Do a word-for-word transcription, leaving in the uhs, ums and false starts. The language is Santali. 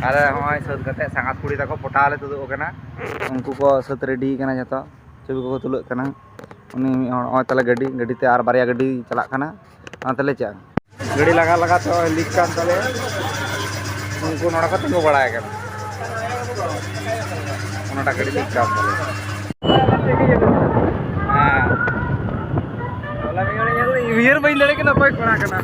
ᱟᱞᱮ ᱦᱚᱸᱜᱼᱚᱭ ᱥᱟᱹᱛ ᱠᱟᱛᱮ ᱥᱟᱸᱜᱟᱛ ᱠᱩᱲᱤ ᱛᱟᱠᱚ ᱯᱚᱴᱟᱣ ᱞᱮ ᱛᱩᱫᱩᱜ ᱠᱟᱱᱟ᱾ ᱩᱱᱠᱩ ᱠᱚ ᱥᱟᱹᱛ ᱨᱮᱰᱤ ᱠᱟᱱᱟ ᱡᱚᱛᱚ, ᱪᱷᱚᱵᱤ ᱠᱚᱠᱚ ᱛᱩᱞᱟᱹᱜ ᱠᱟᱱᱟ᱾ ᱩᱱᱤ ᱢᱤᱫ ᱦᱚᱲ ᱱᱚᱜᱼᱚᱭ ᱛᱟᱞᱮ ᱜᱟᱹᱰᱤ, ᱜᱟᱹᱰᱤ ᱛᱮ ᱟᱨ ᱵᱟᱨᱭᱟ ᱜᱟᱹᱰᱤ ᱪᱟᱞᱟᱜ ᱠᱟᱱᱟ, ᱚᱱᱟ ᱛᱮᱞᱮ ᱪᱟᱜᱼᱟ᱾ ᱜᱟᱹᱰᱤ ᱞᱟᱜᱟ ᱞᱟᱜᱟ ᱛᱮ ᱞᱤᱠ ᱠᱟᱱ ᱛᱟᱞᱮᱭᱟ᱾ ᱩᱱᱠᱩ ᱱᱚᱰᱮ ᱠᱚ ᱛᱤᱸᱜᱩ ᱵᱟᱲᱟᱭ ᱠᱟᱱᱟ᱾ ᱚᱱᱟᱴᱟᱜ ᱜᱟᱹᱰᱤ ᱞᱤᱠ ᱠᱟᱱ ᱛᱟᱞᱮᱭᱟ᱾ ᱦᱮᱸ᱾ ᱦᱚᱞᱟ ᱢᱤᱫ ᱦᱚᱲᱮ ᱧᱮᱞ ᱞᱮᱫᱮ, ᱩᱭᱦᱟᱹᱨ ᱵᱟᱹᱧ ᱫᱟᱲᱮᱭᱟᱜ ᱠᱟᱱᱟ ᱚᱠᱚᱭ ᱠᱚᱲᱟ ᱠᱟᱱᱟ᱾